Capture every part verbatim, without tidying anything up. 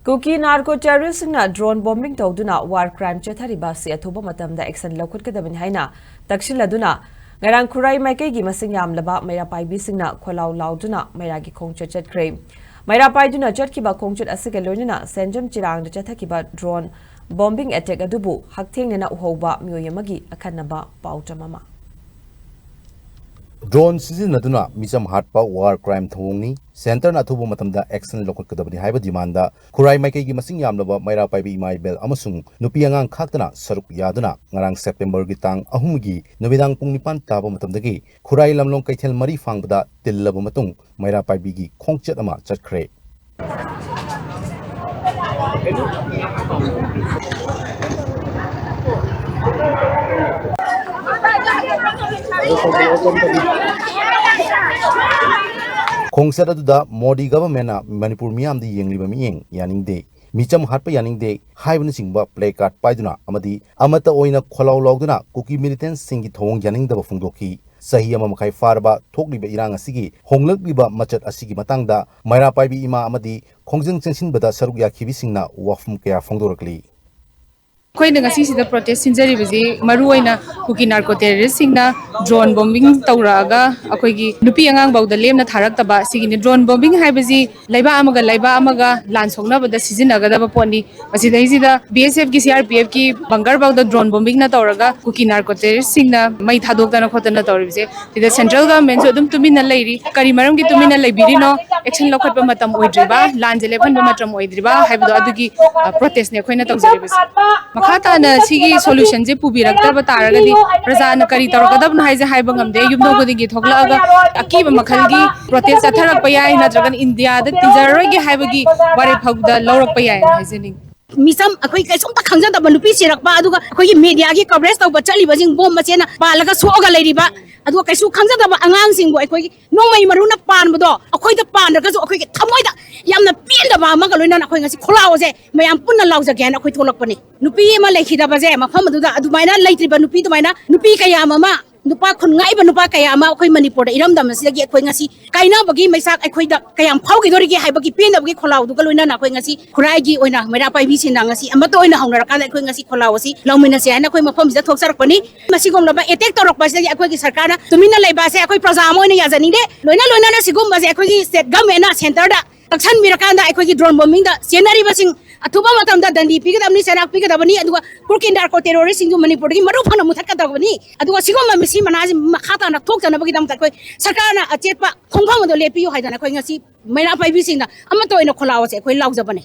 ꯀꯨꯀꯤ narco ꯇꯦꯔꯣꯔꯤꯁꯁꯤꯡꯅ drone bombing ꯇꯧꯗꯨꯅ war crime ꯆꯠꯊꯔꯤꯕ ꯑꯁꯤ ꯑꯊꯨꯕ ꯃꯇꯝꯗ ꯑꯦꯛꯁꯟ ꯂꯧꯈꯠꯀꯗꯕꯅꯤ ꯍꯥꯏꯅ ꯇꯛꯁꯤꯜꯂꯗꯨꯅ ꯉꯔꯥꯡ ꯈꯨꯔꯥꯏ ꯃꯥꯏꯀꯩꯒꯤ ꯃꯁꯤꯡ ꯌꯥꯝꯂꯕ ꯃꯩꯔꯥ ꯄꯥꯏꯕꯤꯁꯤꯡꯅ ꯈꯣꯜꯂꯥꯎ ꯂꯥꯎꯗꯨꯅ ꯃꯩꯔꯥꯒꯤ ꯈꯣꯡꯆꯠ ꯆꯠꯈ꯭ꯔꯦ꯫ ꯃꯩꯔꯥ ꯄꯥꯏꯗꯨꯅ ꯆꯠꯈꯤꯕ ꯈꯣꯡꯆꯠ ꯑꯁꯤꯒ ꯂꯣꯏꯅꯅ ꯁꯦꯟꯖꯝ ꯆꯤꯔꯥꯡꯗ ꯆꯠꯊꯈꯤꯕ ꯗ꯭ꯔꯣꯟ ꯕꯣꯝꯕꯤꯡ ꯑꯦꯇꯦꯛ ꯑꯗꯨꯕꯨ ꯍꯛꯊꯦꯡꯅꯅ ꯎꯍꯧꯕ ꯃꯤꯑꯣꯏ ꯑꯃꯒꯤ ꯑꯈꯟꯅꯕ ꯄꯥꯎꯗꯝ ꯑꯃ꯫ ꯗ꯭ꯔꯣꯟ ꯁꯤꯖꯤꯟꯅꯗꯨꯅ ꯃꯤꯆꯝ ꯍꯥꯠꯄ ꯋꯥꯔ ꯀ꯭ꯔꯥꯏꯝ ꯊꯧꯑꯣꯡꯅꯤ꯫ ꯁꯦꯟꯇꯔꯅ ꯑꯊꯨꯕ ꯃꯇꯝꯗ ꯑꯦꯛꯁꯟ ꯂꯧꯈꯠꯀꯗꯕꯅꯤ ꯍꯥꯏꯕ ꯗꯤꯃꯥꯟꯗ ꯈꯨꯔꯥꯏ ꯃꯥꯏꯀꯩꯒꯤ ꯃꯁꯤꯡ ꯌꯥꯝꯂꯕ ꯃꯩꯔꯥ ꯄꯥꯏꯕꯤ ꯏꯃꯥ ꯏꯕꯦꯜ ꯑꯃꯁꯨꯡ ꯅꯨꯄꯤ ꯑꯉꯥꯡ ꯈꯥꯛꯇꯅ ꯁꯔꯨꯛ ꯌꯥꯗꯨꯅ ꯉꯔꯥꯡ ꯁꯦꯞꯇꯦꯝꯕꯔꯒꯤ ꯇꯥꯡ ꯑꯍꯨꯝꯒꯤ ꯅꯨꯃꯤꯗꯥꯡ ꯄꯨꯡ ꯅꯤꯄꯥꯟ ꯇꯥꯕ ꯃꯇꯝꯗꯒꯤ ꯈꯨꯔꯥꯏ ꯂꯝꯂꯣꯡ ꯀꯩꯊꯦꯜ ꯃꯔꯤ ꯐꯥꯡꯕꯗ ꯇꯤꯜꯂꯕ ꯃꯇꯨꯡ ꯃꯩꯔꯥ ꯄꯥꯏꯕꯤꯒꯤ ꯈꯣꯡꯆꯠ ꯑꯃ ꯆꯠꯈ꯭ꯔꯦ꯫ ꯈꯣꯡꯆꯠ ꯑꯗꯨꯗ ꯃꯣꯗꯤ ꯒꯚꯔꯟꯃꯦꯟꯠꯅ ꯃꯅꯤꯄꯨꯔ ꯃꯤꯌꯥꯝꯗ ꯌꯦꯡꯂꯤꯕ ꯃꯤꯠꯌꯦꯡ ꯌꯥꯅꯤꯡꯗꯦ, ꯃꯤꯆꯝ ꯍꯥꯠꯄ ꯌꯥꯅꯤꯡꯗꯦ ꯍꯥꯏꯕꯅꯆꯤꯡꯕ ꯄ꯭ꯂꯦ ꯀꯥꯔꯗ ꯄꯥꯏꯗꯨꯅ ꯑꯃꯗꯤ ꯑꯃꯠꯇ ꯑꯣꯏꯅ ꯈꯣꯜꯂꯥꯎ ꯂꯥꯎꯗꯨꯅ ꯀꯨꯀꯤ ꯃꯤꯂꯤꯇꯦꯟꯠꯁꯤꯡꯒꯤ ꯊꯧꯑꯣꯡ ꯌꯥꯅꯤꯡꯗꯕ ꯐꯣꯡꯗꯣꯛꯈꯤ꯫ ꯆꯍꯤ ꯑꯃ ꯃꯈꯥꯏ ꯐꯥꯔꯕ ꯊꯣꯛꯂꯤꯕ ꯏꯔꯥꯡ ꯑꯁꯤꯒꯤ ꯍꯣꯡꯂꯛꯂꯤꯕ ꯃꯆꯠ ꯑꯁꯤꯒꯤ ꯃꯇꯥꯡꯗ ꯃꯩꯔꯥ ꯄꯥꯏꯕꯤ ꯏꯃꯥ ꯑꯃꯗꯤ ꯈꯣꯡꯖꯪ ꯆꯪꯁꯤꯟꯕꯗ ꯁꯔꯨꯛ ꯌꯥꯈꯤꯕꯁꯤꯡꯅ ꯋꯥꯐꯝ ꯀꯌꯥ ꯐꯣꯡꯗꯣꯔꯛꯂꯤ꯫ ꯑꯩꯈꯣꯏꯅ ꯉꯁꯤꯁꯤꯗ ꯄ꯭ꯔꯣꯇꯦꯁ ꯁꯤꯟꯖꯔꯤꯕꯁꯤ ꯃꯔꯨꯑꯣꯏꯅ ꯀꯨꯀꯤ ꯅꯥꯔꯀꯣ ꯇꯦꯔꯣꯔꯤꯁꯁꯤꯡꯅ ꯗ꯭ꯔꯣꯟ ꯕꯣꯝꯕꯤꯡ ꯇꯧꯔꯛꯑꯒ ꯑꯩꯈꯣꯏꯒꯤ ꯅꯨꯄꯤ ꯑꯉꯥꯡꯐꯥꯎꯗ ꯂꯦꯝꯅ ꯊꯥꯔꯛꯇꯕ ꯁꯤꯒꯤꯅꯤ꯫ ꯗ꯭ꯔꯣꯟ ꯕꯣꯝꯕꯤꯡ ꯍꯥꯏꯕꯁꯤ ꯂꯩꯕꯥꯛ ꯑꯃꯒ ꯂꯩꯕꯥꯛ ꯑꯃꯒ ꯂꯥꯟ ꯁꯣꯛꯅꯕꯗ ꯁꯤꯖꯤꯟꯅꯒꯗꯕ ꯄꯣꯠꯅꯤ꯫ ꯃꯁꯤꯗꯩꯁꯤꯗ ꯕꯤ ꯑꯦꯁ ꯑꯦꯐꯀꯤ, ꯁꯤ ꯑꯥꯔ ꯄꯤ ꯑꯦꯐꯀꯤ ꯕꯪꯀꯔꯐꯥꯎꯗ ꯗ꯭ꯔꯣꯟ ꯕꯣꯝꯕꯤꯡꯅ ꯇꯧꯔꯒ ꯀꯨꯀꯤ ꯅꯥꯔꯀꯣ ꯇꯦꯔꯣꯔꯤꯁꯁꯤꯡꯅ ꯃꯩ ꯊꯥꯗꯣꯛꯇꯅ ꯈꯣꯠꯇꯅ ꯇꯧꯔꯤꯕꯁꯦ, ꯁꯤꯗ ꯁꯦꯟꯇ꯭ꯔꯦꯜ ꯒꯚꯔꯟꯃꯦꯟꯠꯁꯨ ꯑꯗꯨꯝ ꯇꯨꯃꯤꯟꯅ ꯂꯩꯔꯤ꯫ ꯀꯔꯤ ꯃꯔꯝꯒꯤ ꯇꯨꯃꯤꯟꯅ ꯂꯩꯕꯤꯔꯤꯅꯣ? ꯑꯦꯛꯁꯟ ꯂꯧꯈꯠꯄ ꯃꯇꯝ ꯑꯣꯏꯗ꯭ꯔꯤꯕ, ꯂꯥꯟꯁꯦ ꯂꯦꯞꯍꯟꯕ ꯃꯇꯝ ꯑꯣꯏꯗ꯭ꯔꯤꯕ ꯍꯥꯏꯕꯗꯣ ꯑꯗꯨꯒꯤ, ꯑ, ꯄ꯭ꯔꯣꯇꯦꯁꯅꯦ ꯑꯩꯈꯣꯏꯅ ꯇꯧꯖꯔꯤꯕꯁꯦ꯫ ꯃꯈꯥ ꯇꯥꯅ ꯁꯤꯒꯤ ꯁꯣꯂꯨꯁꯟꯁꯦ ꯄꯨꯕꯤꯔꯛꯇꯕ ꯇꯥꯔꯒꯗꯤ ꯄ꯭ꯔꯖꯥꯅ ꯀꯔꯤ ꯇꯧꯔꯛꯀꯗꯕꯅꯣ ꯍꯥꯏꯁꯦ ꯍꯥꯏꯕ ꯉꯝꯗꯦ꯫ ꯌꯨꯝꯊꯣꯡ ꯈꯨꯗꯤꯡꯒꯤ ꯊꯣꯛꯂꯛꯑꯒ ꯑꯀꯤꯕ ꯃꯈꯜꯒꯤ ꯄ꯭ꯔꯣꯇꯦꯁ ꯆꯠꯊꯔꯛꯄ ꯌꯥꯏ, ꯅꯠꯇ꯭ꯔꯒꯅ ꯏꯟꯗꯤꯌꯥꯗ ꯇꯤꯟꯖꯔꯔꯣꯏꯒꯦ ꯍꯥꯏꯕꯒꯤ ꯋꯥꯔꯦꯞ ꯐꯥꯎꯗ ꯂꯧꯔꯛꯄ ꯌꯥꯏꯅ ꯍꯥꯏꯖꯅꯤꯡꯉꯤ꯫ ꯃꯤꯆꯝ ꯑꯩꯈꯣꯏ ꯀꯩꯁꯨꯝꯇ ꯈꯪꯖꯗꯕ ꯅꯨꯄꯤ ꯁꯤꯔꯛꯄ, ꯑꯗꯨꯒ ꯑꯩꯈꯣꯏꯒꯤ ꯃꯦꯗꯤꯌꯥꯒꯤ ꯀꯚꯔꯦꯖ ꯇꯧꯕ ꯆꯠꯂꯤꯕꯁꯤꯡ ꯕꯣꯝ ꯃꯆꯦꯅ ꯄꯥꯜꯂꯒ ꯁꯣꯛꯑꯒ ꯂꯩꯔꯤꯕ, ꯑꯗꯨꯒ ꯀꯩꯁꯨ ꯈꯪꯖꯗꯕ ꯑꯉꯥꯡꯁꯤꯡꯕꯨ ꯑꯩꯈꯣꯏꯒꯤ ꯅꯣꯡꯃꯩ ꯃꯔꯨꯅ ꯄꯥꯟꯕꯗꯣ ꯑꯩꯈꯣꯏꯗ ꯄꯥꯟꯗ꯭ꯔꯒꯁꯨ ꯑꯩꯈꯣꯏꯒꯤ ꯊꯃꯣꯏꯗ ꯌꯥꯝꯅ ꯄꯦꯟꯗꯕ ꯑꯃꯒ ꯂꯣꯏꯅꯅ ꯑꯩꯈꯣꯏ ꯉꯁꯤ ꯈꯣꯜꯂꯥꯎꯁꯦ ꯃꯌꯥꯝ ꯄꯨꯟꯅ ꯂꯥꯎꯖꯒꯦ ꯍꯥꯏꯅ ꯑꯩꯈꯣꯏ ꯊꯣꯛꯂꯛꯄꯅꯤ꯫ ꯅꯨꯄꯤ ꯑꯃ ꯂꯩꯈꯤꯗꯕꯁꯦ, ꯃꯐꯝ ꯑꯗꯨꯗ ꯑꯗꯨꯃꯥꯏꯅ ꯂꯩꯇ꯭ꯔꯤꯕ ꯅꯨꯄꯤ ꯑꯗꯨꯃꯥꯏꯅ ꯅꯨꯄꯤ ꯀꯌꯥ ꯑꯃ ꯅꯨꯄꯥ ꯈꯨꯟ ꯉꯥꯛꯏꯕ ꯅꯨꯄꯥ ꯀꯌꯥ ꯑꯃ ꯑꯩꯈꯣꯏ ꯃꯅꯤꯄꯨꯔꯗ ꯏꯔꯝꯗꯝ ꯑꯁꯤꯗꯒꯤ ꯑꯩꯈꯣꯏ ꯉꯁꯤ ꯀꯥꯏꯅꯕꯒꯤ ꯃꯩꯆꯥꯛ ꯑꯩꯈꯣꯏꯗ ꯀꯌꯥꯝ ꯐꯥꯎꯈꯤꯗꯣꯔꯤꯒꯦ ꯍꯥꯏꯕꯒꯤ ꯄꯦꯟꯗꯕꯒꯤ ꯈꯣꯜꯂꯥꯎꯗꯨꯒ ꯂꯣꯏꯅꯅ ꯑꯩꯈꯣꯏ ꯉꯁꯤ ꯈꯨꯔꯥꯏꯒꯤ ꯑꯣꯏꯅ ꯃꯩꯔꯥ ꯄꯥꯏꯕꯤꯁꯤꯡꯅ ꯉꯁꯤ ꯑꯃꯠꯇ ꯑꯣꯏꯅ ꯍꯧꯅꯔꯀꯥꯟꯗ ꯑꯩꯈꯣꯏ ꯉꯁꯤ ꯈꯣꯜꯂꯥꯎ ꯑꯁꯤ ꯂꯧꯃꯤꯟꯅꯁꯦ ꯍꯥꯏꯅ ꯑꯩꯈꯣꯏ ꯃꯐꯝꯁꯤꯗ ꯊꯣꯛꯆꯔꯛꯄꯅꯤ꯫ ꯃꯁꯤꯒꯨꯝꯂꯕ attack ꯇꯧꯔꯛꯄꯁꯤꯗꯒꯤ ꯑꯩꯈꯣꯏꯒꯤ ꯁꯔꯀꯥꯔꯅ ꯇꯨꯃꯤꯟꯅ ꯂꯩꯕ ꯑꯁꯦ ꯑꯩꯈꯣꯏ ꯄ꯭ꯔꯖꯥ ꯑꯃ ꯑꯣꯏꯅ ꯌꯥꯖꯅꯤꯡꯗꯦ꯫ ꯂꯣꯏꯅ ꯂꯣꯏꯅꯅ ꯁꯤꯒꯨꯝꯕꯁꯦ ꯑꯩꯈꯣꯏꯒꯤ state government ꯅ centre ꯗ ꯀꯛꯁꯟꯕꯤꯔꯀꯥꯟꯗ ꯑꯩꯈꯣꯏꯒꯤ drone bombing ꯗ ꯆꯦꯟꯅꯔꯤꯕꯁꯤꯡ ꯑꯊꯨꯕ ꯃꯇꯝꯗ ꯗꯟꯗꯤ ꯄꯤꯒꯗꯕꯅꯤ, ꯆꯩꯔꯥꯛ ꯄꯤꯒꯗꯕꯅꯤ, ꯑꯗꯨꯒ ꯀ꯭ꯔꯨꯀꯦꯟ ꯅꯥꯔꯀꯣ terrorist ꯁꯤꯡꯗꯨ ꯃꯅꯤꯄꯨꯔꯗꯒꯤ ꯃꯔꯨ ꯐꯅ ꯃꯨꯊꯠꯀꯗꯕꯅꯤ꯫ ꯑꯗꯨꯒ ꯁꯤꯒꯨꯝꯕ ꯃꯤꯁꯤ ꯃꯅꯥꯁꯤ ꯃꯈꯥ ꯇꯥꯅ ꯊꯣꯛꯇꯅꯕꯒꯤꯗꯃꯛꯇ ꯑꯩꯈꯣꯏ ꯁꯔꯀꯥꯔꯅ ꯑꯆꯦꯠꯄ ꯈꯣꯡꯐꯝ ꯑꯗꯨ ꯂꯦꯞꯄꯤꯌꯨ ꯍꯥꯏꯗꯅ ꯑꯩꯈꯣꯏ ꯉꯁꯤ ꯃꯩꯔꯥ ꯄꯥꯏꯕꯤꯁꯤꯡꯅ ꯑꯃꯠꯇ ꯑꯣꯏꯅ ꯈꯣꯜꯂꯥꯎ ꯑꯁꯦ ꯑꯩꯈꯣꯏ ꯂꯥꯎꯖꯕꯅꯦ꯫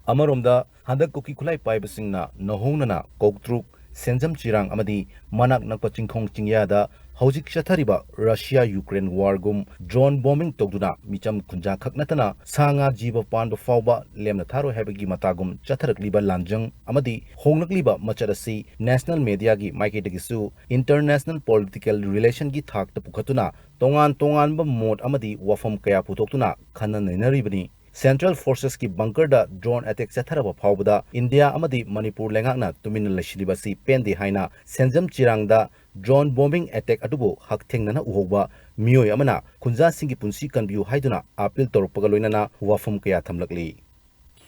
ꯑꯃꯔꯣꯝꯗ, ꯍꯟꯗꯛ ꯀꯨꯀꯤ ꯈꯨꯠꯂꯥꯏ ꯄꯥꯏꯕꯁꯤꯡꯅ ꯅꯧꯍꯧꯅꯅ ꯀꯧꯇ꯭ꯔꯨꯛ, ꯁꯦꯟꯖꯝ ꯆꯤꯔꯥꯡ ꯑꯃꯗꯤ ꯃꯅꯥꯛ ꯅꯛꯄ ꯆꯤꯡꯈꯣꯡ ꯆꯤꯡꯌꯥꯗ ꯍꯧꯖꯤꯛ ꯆꯠꯊꯔꯤꯕ ꯔꯁꯤꯌꯥ ꯌꯨꯀ꯭ꯔꯦꯟ ꯋꯥꯔꯒꯨꯝ drone bombing ꯇꯧꯗꯨꯅ ꯃꯤꯆꯝ ꯈꯨꯟꯖꯥ ꯈꯛ ꯅꯠꯇꯅ ꯁꯥ ꯉꯥ ꯖꯤꯕ ꯄꯥꯟꯕ ꯐꯥꯎꯕ ꯂꯦꯝꯅ ꯊꯥꯔꯣꯏ ꯍꯥꯏꯕꯒꯤ ꯃꯇꯥꯒꯨꯝ ꯆꯠꯊꯔꯛꯂꯤꯕ ꯂꯥꯟꯖꯪ ꯑꯃꯗꯤ ꯍꯣꯡꯂꯛꯂꯤꯕ ꯃꯆꯠ ꯑꯁꯤ national media ꯒꯤ ꯃꯥꯏꯀꯩꯗꯒꯤꯁꯨ international political relation ꯒꯤ ꯊꯥꯛꯇ ꯄꯨꯈꯠꯇꯨꯅ ꯇꯣꯉꯥꯟ ꯇꯣꯉꯥꯟꯕ ꯃꯣꯠ ꯑꯃꯗꯤ ꯋꯥꯐꯝ ꯀꯌꯥ ꯄꯨꯊꯣꯛꯇꯨꯅ ꯈꯟꯅ ꯅꯩꯅꯔꯤꯕꯅꯤ꯫ Central Forces ꯀꯤ bunker ꯗ drone attack ꯆꯠꯊꯔꯕ ꯐꯥꯎꯕꯗ ꯏꯟꯗꯤꯌꯥ ꯑꯃꯗꯤ ꯃꯅꯤꯄꯨꯔ ꯂꯩꯉꯥꯛꯅ ꯇꯨꯃꯤꯟꯅ ꯂꯩꯁꯤꯜꯂꯤꯕ ꯑꯁꯤ ꯄꯦꯟꯗꯦ ꯍꯥꯏꯅ ꯁꯦꯟꯖꯝ ꯆꯤꯔꯥꯡꯗ drone bombing attack ꯑꯗꯨꯕꯨ ꯍꯛꯊꯦꯡꯅꯅ ꯎꯍꯧꯕ ꯃꯤꯑꯣꯏ ꯑꯃꯅ ꯈꯨꯟꯖꯥꯁꯤꯡꯒꯤ ꯄꯨꯟꯁꯤ ꯀꯟꯕꯤꯌꯨ ꯍꯥꯏꯗꯨꯅ appeal ꯇꯧꯔꯛꯄꯒ ꯂꯣꯏꯅꯅ ꯋꯥꯐꯝ ꯀꯌꯥ ꯊꯝꯂꯛꯂꯤ꯫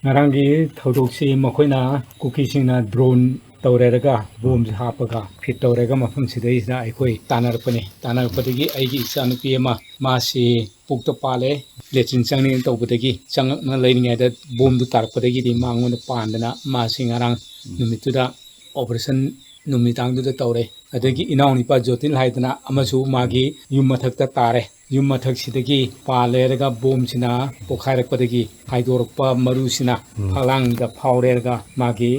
ꯉꯔꯥꯡꯒꯤ ꯊꯧꯗꯣꯛꯁꯤ ꯃꯈꯣꯏꯅ ꯀꯨꯀꯤꯁꯤꯡꯅ drone ꯇꯧꯔꯦꯔꯒ ꯕꯣꯝꯁꯦ ꯍꯥꯞꯄꯒ ꯐꯤꯠ ꯇꯧꯔꯦꯒ ꯃꯐꯝꯁꯤꯗꯩꯁꯤꯗ ꯑꯩꯈꯣꯏ ꯇꯥꯟꯅꯔꯛꯄꯅꯤ꯫ ꯇꯥꯟꯅꯔꯛꯄꯗꯒꯤ ꯑꯩꯒꯤ ꯏꯆꯥꯅꯨꯄꯤ ꯑꯃ ꯃꯥꯁꯤ ꯄꯨꯛꯇ ꯄꯥꯜꯂꯦ, ꯂꯦꯇ꯭ꯔꯤꯟ ꯆꯪꯅꯤꯡ ꯇꯧꯕꯗꯒꯤ ꯆꯪꯉꯛꯅ ꯂꯩꯔꯤꯉꯩꯗ ꯕꯣꯝꯗꯨ ꯇꯥꯔꯛꯄꯗꯒꯤꯗꯤ ꯃꯉꯣꯟꯗ ꯄꯥꯟꯗꯅ ꯃꯥꯁꯤ ꯉꯔꯥꯡ ꯅꯨꯃꯤꯠꯇꯨꯗ operation ꯅꯨꯃꯤꯗꯥꯡꯗꯨꯗ ꯇꯧꯔꯦ꯫ ꯑꯗꯒꯤ ꯏꯅꯥꯎꯅꯨꯄꯥ ꯖꯣꯇꯤꯟ ꯍꯥꯏꯗꯅ ꯑꯃꯁꯨ ꯃꯥꯒꯤ ꯌꯨꯝ ꯃꯊꯛꯇ ꯇꯥꯔꯦ꯫ ꯌꯨꯝ ꯃꯊꯛꯁꯤꯗꯒꯤ ꯄꯥꯜꯂꯦꯔꯒ ꯕꯣꯝꯁꯤꯅ ꯄꯣꯈꯥꯏꯔꯛꯄꯗꯒꯤ ꯍꯥꯏꯗꯣꯔꯛꯄ ꯃꯔꯨꯁꯤꯅ ꯐꯛꯂꯥꯡꯗ ꯐꯥꯎꯔꯦꯔꯒ ꯃꯥꯒꯤ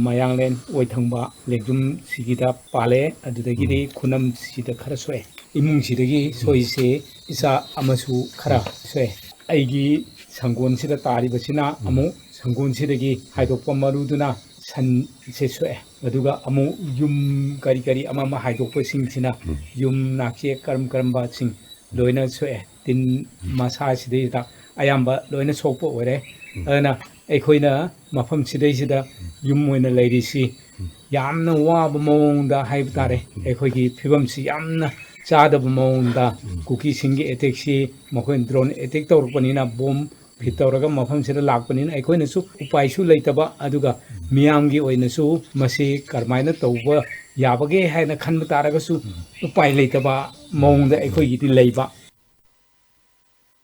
ꯃꯌꯥꯡꯂꯦꯟ ꯑꯣꯏꯊꯪꯕ ꯂꯦꯡꯖꯨꯝꯁꯤꯒꯤꯗ ꯄꯥꯜꯂꯦ꯫ ꯑꯗꯨꯗꯒꯤꯗꯤ ꯈꯨꯅꯝꯁꯤꯗ ꯈꯔ ꯁꯣꯛꯑꯦ꯫ ꯏꯃꯨꯡꯁꯤꯗꯒꯤ ꯁꯣꯛꯏꯁꯦ ꯏꯆꯥ ꯑꯃꯁꯨ ꯈꯔ ꯁꯣꯛꯑꯦ꯫ ꯑꯩꯒꯤ ꯁꯪꯒꯣꯟꯁꯤꯗ ꯇꯥꯔꯤꯕꯁꯤꯅ ꯑꯃꯨꯛ ꯁꯪꯒꯣꯟꯁꯤꯗꯒꯤ ꯍꯥꯏꯗꯣꯛꯄ ꯃꯔꯨꯗꯨꯅ ꯁꯟꯁꯦ ꯁꯣꯛꯑꯦ꯫ ꯑꯗꯨꯒ ꯑꯃꯨꯛ ꯌꯨꯝ ꯀꯔꯤ ꯀꯔꯤ ꯑꯃ ꯑꯃ ꯍꯥꯏꯗꯣꯛꯄꯁꯤꯡꯁꯤꯅ ꯌꯨꯝ ꯅꯥꯛꯆꯦꯛ ꯀꯔꯝ ꯀꯔꯝꯕꯁꯤꯡ ꯂꯣꯏꯅ ꯁꯣꯛꯑꯦ꯫ ꯇꯤꯟ ꯃꯁꯥꯁꯤꯗꯩꯗ ꯑꯌꯥꯝꯕ ꯂꯣꯏꯅ ꯁꯣꯛꯄ ꯑꯣꯏꯔꯦ꯫ ꯑꯗꯨꯅ ꯑꯩꯈꯣꯏꯅ ꯃꯐꯝꯁꯤꯗꯩꯁꯤꯗ ꯌꯨꯝ ꯑꯣꯏꯅ ꯂꯩꯔꯤꯁꯤ ꯌꯥꯝꯅ ꯋꯥꯕ ꯃꯑꯣꯡꯗ ꯍꯥꯏꯕ ꯇꯥꯔꯦ꯫ ꯑꯩꯈꯣꯏꯒꯤ ꯐꯤꯕꯝꯁꯤ ꯌꯥꯝꯅ ꯆꯥꯗꯕ ꯃꯑꯣꯡꯗ ꯀꯨꯀꯤꯁꯤꯡꯒꯤ ꯑꯦꯇꯦꯛꯁꯤ ꯃꯈꯣꯏꯅ ꯗ꯭ꯔꯣꯟ ꯑꯦꯇꯦꯛ ꯇꯧꯔꯛꯄꯅꯤꯅ, ꯕꯣꯝ ꯐꯤꯠ ꯇꯧꯔꯒ ꯃꯐꯝꯁꯤꯗ ꯂꯥꯛꯄꯅꯤꯅ ꯑꯩꯈꯣꯏꯅꯁꯨ ꯎꯄꯥꯏꯁꯨ ꯂꯩꯇꯕ, ꯑꯗꯨꯒ ꯃꯤꯌꯥꯝꯒꯤ ꯑꯣꯏꯅꯁꯨ ꯃꯁꯤ ꯀꯔꯝꯍꯥꯏꯅ ꯇꯧꯕ ꯌꯥꯕꯒꯦ ꯍꯥꯏꯅ ꯈꯟꯕ ꯇꯥꯔꯒꯁꯨ ꯎꯄꯥꯏ ꯂꯩꯇꯕ ꯃꯑꯣꯡꯗ ꯑꯩꯈꯣꯏꯒꯤꯗꯤ ꯂꯩꯕ꯫